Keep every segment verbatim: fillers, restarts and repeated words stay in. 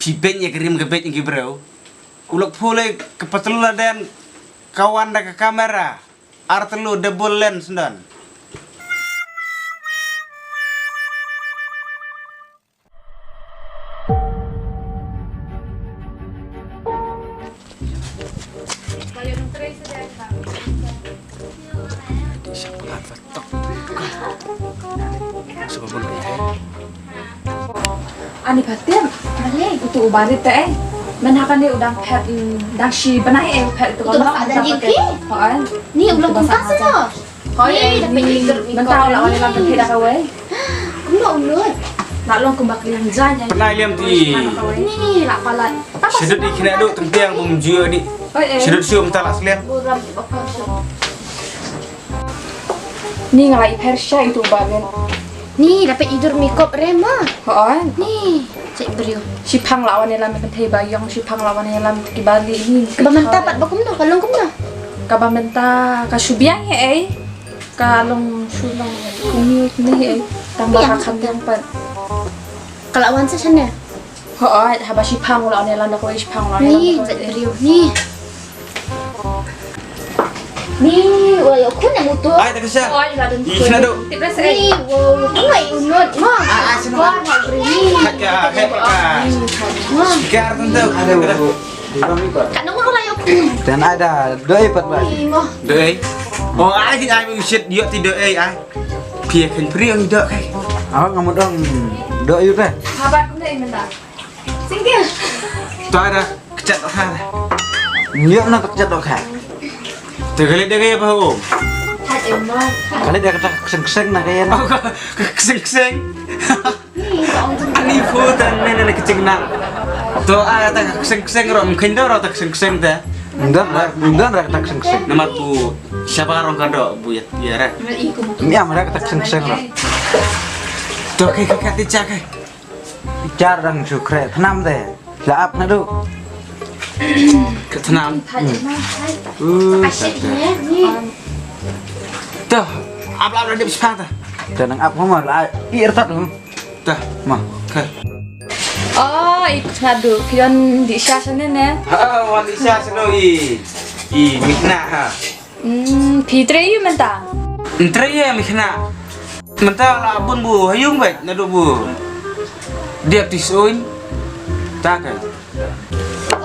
Ki beit ïa ka rim ka beit ïa ki briew. U lok pule ka patlun la den ka wan da ka kamera. Ar telu double lens don. Ani batem, mane utu u barit te eh. Men haka ne u dang phet, mm, dang shi bnai eh u phet tu. Utu ba sa da jiki. Hoi. Ni u long kumta sa no. Hoi eh, ni mynta u la wan lam phet da kawei. Kumno u lut. La long kumba kliang jan ïa. Pynai liam ti. Ni la palat. Shadut i kine duk tengtiang bum jio di. Hoi eh. Shadut shu mynta la sliang. Buram bakam shu. Ni nga la i pher sha itu ba ngen. Ni dapat idur makeup re ma. Hoi. Ni cek briew. Shipang la wan ïalam kan thei ba yong shipang la wan ïalam ki bali ni. Ka ba mynta pat ba kumno ka long kumno. Ka ba mynta ka shu biang hi ei. Ka long shu long kumno ni ei. Tang ba ka kham biang pat. Ka la wan sa shane. Hooid, haba shipang u la wan ïalam da kawei, shipang u la wan ïalam da kawei. Ni, briew ni. Ni, wa yo kun em utu. Ai, tak sha. Hooid, la dun. Ih, na do. Tip rasa. Ni, wa kun ai unut ma. Ah, ah, sino. Wa ma briew ni. Hak ya, hak ya. Ma. Speaker tentu. Aduh. Ka nong wa la yo kun. Dan ada doi pat ba. Ni, ma. Doi. Oh, ai ki ai mi shit yo ti doi ai. Pia kan pri ang dok kai. Awak ngamut dong dok yu teh. Habat kun dai menda. Single. Tu ada kecet dok ha. Nyo na kecet dok ha. Tu kali dia kaya apa ho? Hai emang. Kali dia kata keseng-keseng na kaya na. Oh, keseng-keseng. Ni phu tan ne ne kecing na. Tu ada keseng-keseng ro mungkin do ro keseng-keseng teh. Ndan ra, ndan ra kata keseng-keseng. Namar bu siapa rong kado bu ya, ya ra. Mi am ra kata keseng-keseng ra. To ke ke kati cha ke. Char dang sukre thnam de. La ap na du. Ke thnam. Uh, asyik ni. To, ap la ap la dip sepang ta. Te nang ap ma la ap ir tat. Tah, ma, okay. Oh, i khadu, ki don di sha sene ne? Ha, wan di sha sene i, i mikna ha. Hmm, phi trei yu mynta? Trei yu mikna. Mynta la bun bu hayung bek, nadu bu. Dia tis un. Ta kan.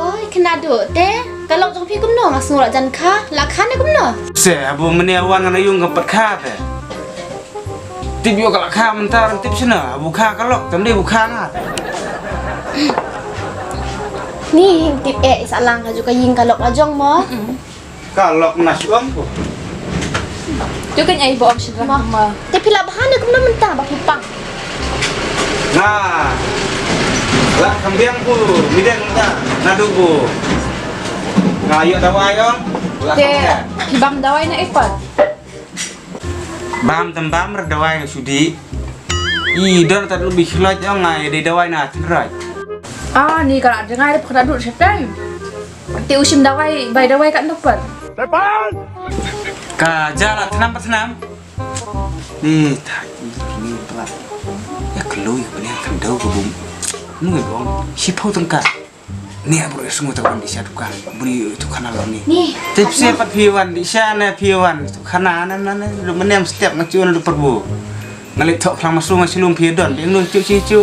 Oi, kena duk te. Ka lok jong phi kumno nga sngew la jan kha, la kha ne kumno? Se, abu mene wan nga na yung ka pat kha te. Tip yo ka la kha mynta rang tip sina, abu kha ka lok, tam dei bu kha nga. Ni tip eh sa lang ka ju ka ying ka lok la jong mo. Ka lok na shuam ko. Tu kan ai bom shi dra ma. Te phi la bha ne kumno mynta ba phi pang. Nga la kham biang ko mideng mynta. Nadu ko. Nga ïoh dawai ong. Te phi bam dawai na ipot. Bam tam bam re dawai sudi. I don tat lubi khloj ong ai dei dawai na tynroj. Ah, ni ka la dengai re pkra dut setan. Te u shim dawai, bai dawai kat nukper. Ka jala thnam pa thnam. Ni ta ni pla. Ya kloi ka bniang kan dau ka bum. Nu ngi bong. Shi pau tengka. Ni abro ya sungu ta wan di sha dukan. Bri tu kana lo ni. Ni. Tip se pat phi wan di sha na phi wan. Tu kana na na na. Lu menem step ngachu na du perbu. Nga leit thok phlang masung nga shlum phi don, phi nu chu chu chu.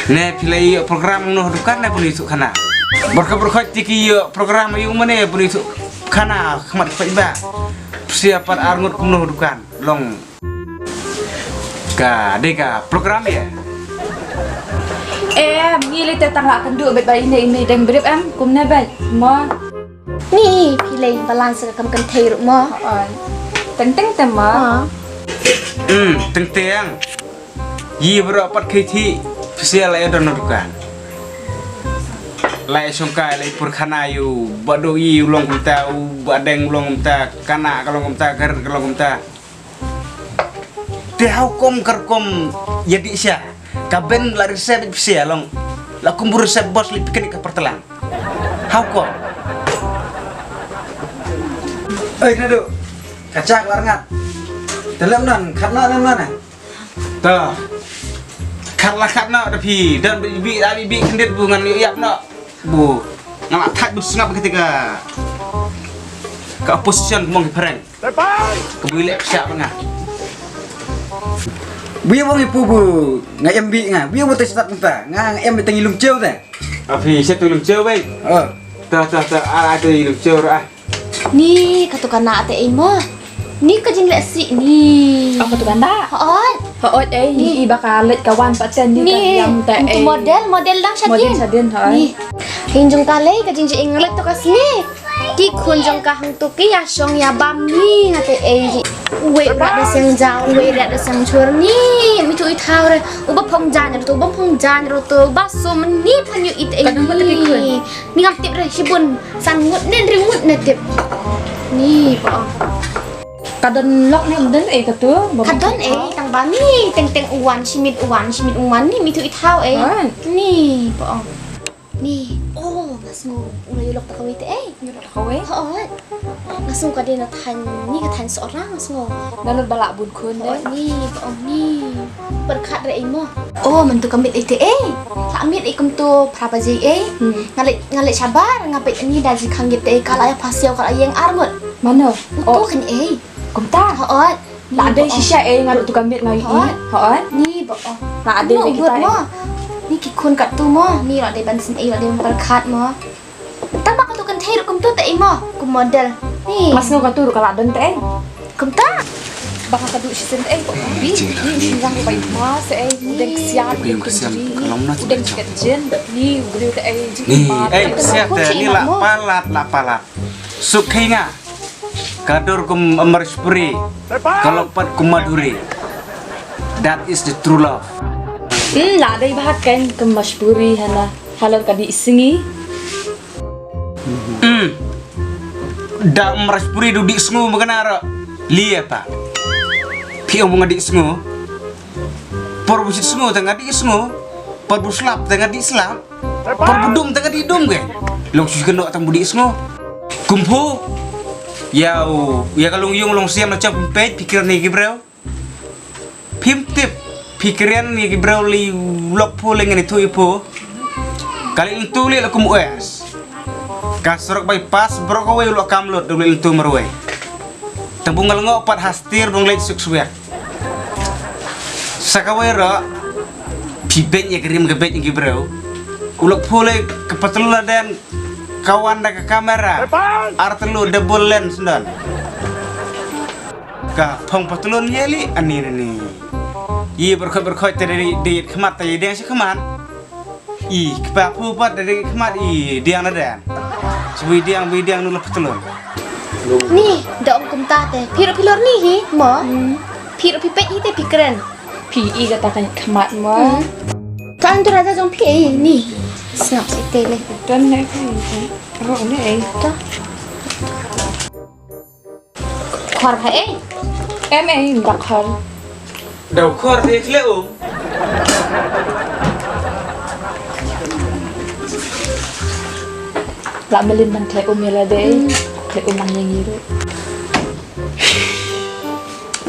Ne phi lei program noh dukan ne puni thuk khana. Borka borka tiki yo program yung mane puni thuk khana khmat khoi ba. Sia pat ar ngut kumno dukan long. Ka de ka program ya. Em, ngi lei te tang la kendu bet ba ine ine deng brip em kumne bet mo. Ni phi lei balance ka kam kan thei ruh mo. Oi. Teng teng te mo. Hmm, teng teng. Yi bro pat kai thi psial la don dukan. Lai songkai lai pur khana yu ba do yi long kumta u ba deng long kumta kana ka long kumta kar ka long kumta. Te hau kom kar kom ya di sha ka ben la resep psial long la kumbur resep bos li picnic ka pertelang. Hau ko. Oi nadu. Kachak lar ngat. Telem nan khat na nan nan. Ta. Khat la khat noh da phi, don bih bih, da bih bih khyndiat bu ngan ïoh ïap noh. Bu, nga la thait bu sngap kata ka, ka opposition mong ki phareng. Ka bu leh pisa nga. Bu ïa bong ipu bu, nga em bih nga. Bu ïa bu te stat mynta, nga em tang i lum chew te. A phi shet lum chew bai. Oh. Ta ta ta, a te lum chew ra. Ni katu ka na te ei mo. Ni ka jingleh si ni. Oh, katu ka na. Hooid. Hooid ei, ni i ba ka leit ka wan pat chen ni ka, ni yam te ei. Model, model dang shadien. Model shadien, hooid. Ni. Hin jong ka lei ka jingjing leit to ka sni. Ki khun jong ka hang tu ki ïa shong ïa bam ni nga te ei. Uwei rat da seng jaw, uwei rat da seng chur ni. Mi tu i thaw re. Uba phong jan ro tu, uba phong jan ro tu. Ba sum ni phan yu it ei. Ka dang ba te ki khun. Ni ngam tip re shibun. San ngut ne ri ngut ne tip. Ni po. Ka don lok ne don ei katu. Ka don ei tang ba mi teng teng u wan shimit u wan shimit u wan ni mi tu i thaw ei. Ni po. Ni oh nga sngew u la ïa lok ta kawei te ei. Ïa lok ta kawei. Hooid. Nga sngew ka dei na thaiñ ni ka thaiñ Sohra nga sngew. Nga lut ba lah bun khun de. Ni ba ong ni. Pyrkhat re ei mo. Oh mynta ka miet ei te ei. Ka miet ei kumto phra baje ei. Nga leit nga leit shabar nga peit ni da ji khang git ei ka la ïa phasiaw ka la ïeng ar ngut. Mano? Uto kan ei. Kumta. Hooid. La dei shisha ei nga ruh tu ka miet nga ïohi. Hooid. Ni ba ong. La dei kita ei. Ni ki khun katto mo. Ni la dei ban sngewthuh la dei ban pyrkhat mo. Tang ba katu kan thei ruh kumto te ei mo. Kum model. Ni. Mas nga katu ruh ka la don te ei. Kumta. Ba ka kadu shisien te ei. Ni ni shisien ruh bai ma se ei. Udeng siat. Udeng siat. Udeng siat jin. Ni briew te ei. Ni ei siat te ni la palat la palat. Suk khinga. Ka dur kum Amrishpuri, ka lok pat kum Madhuri. That is the true love. Hmm, la dei ba ken kum Amrishpuri hana. Halor ka dih sngi. Hmm. Da Amrishpuri du dih sngu magana ra. Lie pa. Phi ong nga dih sngu. Por bu sit sngu ta nga dih sngu. Por bu slap ta nga dih slap. Por bu dum ta ka dih dum ke. Long shu kynnoh tang bu dih sngew. Kum phu. Ïa u, ïa ka long ïung long siam na chap peit phi kren ïa ki briew. Phim tip phi kren ïa ki briew li lok phu le ngan ithuh ïa phu. Ka leit lyntu leh la kum west. Ka surok bypass bro kawei u lok kam lut u leit lyntu marwei. Tang bu nga lyngngoh pat ha stir bong leit suk swiak. Sa kawei ruh phi beit ïa ka rim ka beit ïa ki briew. U lok phu lei ka patlun la den ka wan da ka kamera. Ar telu double lens don. Ka phong patlun ïa li ani ani. Ïa berkhot berkhot te dei dei khmat te dei shi khmat. I kpa phu pat da dei khmat i diang na den. Sbui diang bui diang nu la patlun. Ni da ong kumta te phi ruh phi lor ni hi mo. Phi ruh phi peit hi te phi kren. Phi i kata ka khmat mo. Kan tu raja jong phi ni. Sngap si te le. Don ne phi. Ro ne ei. Ta. Khor ha ei. Em ei da khor. Da khor te khle um. La melin ban khle um ïa la dei. Khle um ang ïa ngi ruh.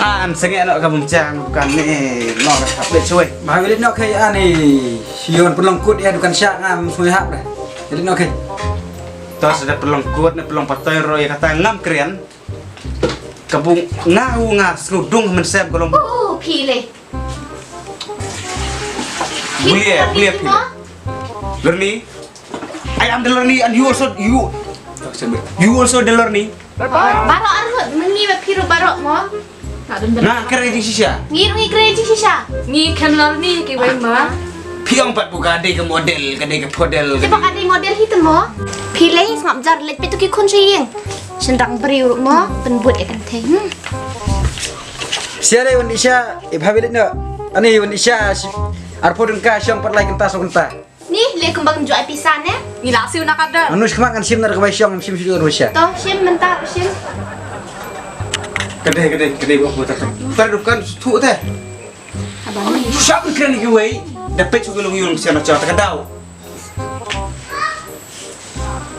An senge no ka bum chang kan ni no ka hap le chui. Ma wili no kai ani. Siyon pulong kut ïa dukan sha ngam sui hap deh. Jadi no kai. Tos da pulong kut ne pulong patoi ro ïa kata ngam kren. Ka bung nga u nga sngewdung ha mynsiem ka long. Oh, phi le. Bulia, bulia phi le. Lorni. I am the Lorni and you also you you also the Lorni. Baroh arngut mengi ba phi ruh baroh mo. Nga kren ji shisha. Ngi ruh ngi kren ji shisha. Ngi kren Lorni ki wei ma. Phi ong pat bu ka dei ka model, ka dei ka podel. Te ba ka dei model hi te mo. Phi lei sngap jar leit peit tu ki khun sha ïing. Sendang briew ruh mo, pynbut ïa kan thei. Hmm. Sia dei wan isha, i bha bilit no. Ani wan isha, si, arphew tyngka shong pat lai kynta saw kynta. Ni, leh kumba ngam ju ai pisa ne? Ngi la siew na ka dor. Anu shim ngan shim na ka bai shong, shim shu dor sha. To, shim mynta, shim. Ka dei, ka dei, ka dei, buat, buat, buat. Tar dukan, tu te. Abang ni. Shap kren ki wei. Da peit shu ki long yung sian na cha ta ka daw.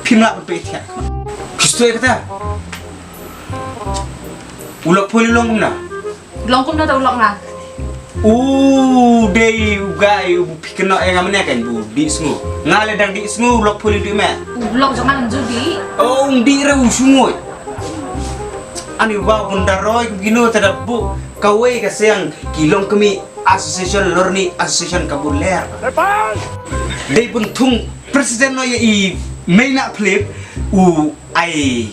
Phim lah peit thiah. Ki stoi kata. U lok poi long kumna. Long kumna ta u lok nga. U dei u guy u phi kynnoh ïa nga mynne kan, u dih sngew. Nga leh dang dih sngew, u lok puli dih me. U lok jong nga nang judi. Oh, u dih re u sngew. Ani wa bun da roi kum kino te da buh kawei ka seng ki long kmie association lorni association ka bun ler. Dei bun thung president no ïa i Meina Philip u ai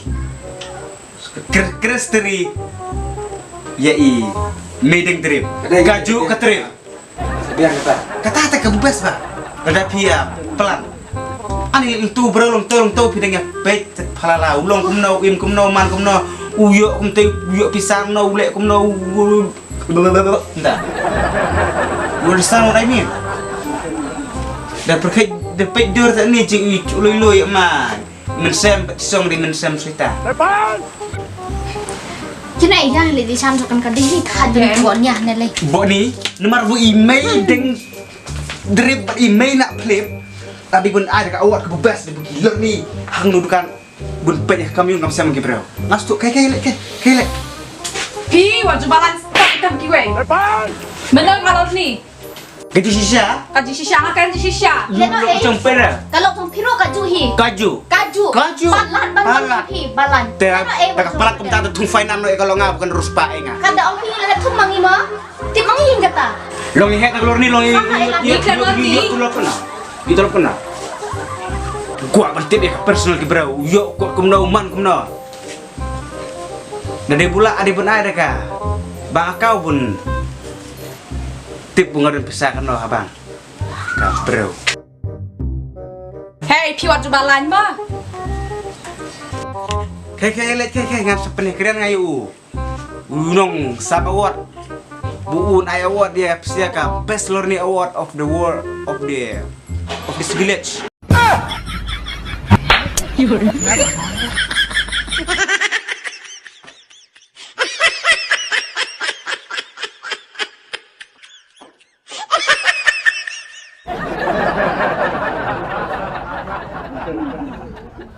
kre-, kresteri ïa i Meideng Drip. Ka ju ka trip. Biang kata. Kata te ka best ba. Lada phi ïa plan. Ani ntu bro long to long to phi dang ïa peit phalala u long kumno u im kumno u man kumno u ïoh kumte u ïoh pisa kumno u leh kumno u, u, nda. You understand what I mean? Da pyrkhat da peit dur ta ni jing i loi loi ma. Mynsiem song di mynsiem sita. Kine ïa le di sam sokan ka dei ni kha dei ni bon ïa ne le. Bo ni namar bu i Meideng Drip bad i Meina Philip. Tadi bun ai ka award ka best di bu ki lor ni hang nu dukan bun peit ïa ka myung kam sem ki breu. Ngas tu kai kai le kai kai le. Phi wa ju balan stop itam kiwei. Menang ngalor ni. Ka ju shisha? Ka ju shisha, ha ka ju shisha. Lu, lu, ka jong pera. Ka lok jong phi ruh ka ju hi. Ka ju. Ka ju. Ka ju. Balan, balan, balan. Phi, balan. Te, eh, ta ka balan kumta ta thung finance no, eh, ka long nga bukan ruspa, eh, nga. Ka da ong phi la thung mangi ma. Tip mangi ing kata. Long i het na ka lor ni, long i, i, i, i, i, i, i, tulop pernah. I tulop pernah. Gua ban tip ïa ka personal ki breu. Ïoh kot kumno, man kumno. Na dei bula, ade bun ai da ka. Ba ka bun. Tip bu nga don pisa kano ha bank. Ka breu. Hey, phi wat ju balan ma. Kai kai le kai kai ngan sa pyneh kren ngai u. U nong sap award. Bu un ai award dia pisa ka best lorni award of the world of the of this village.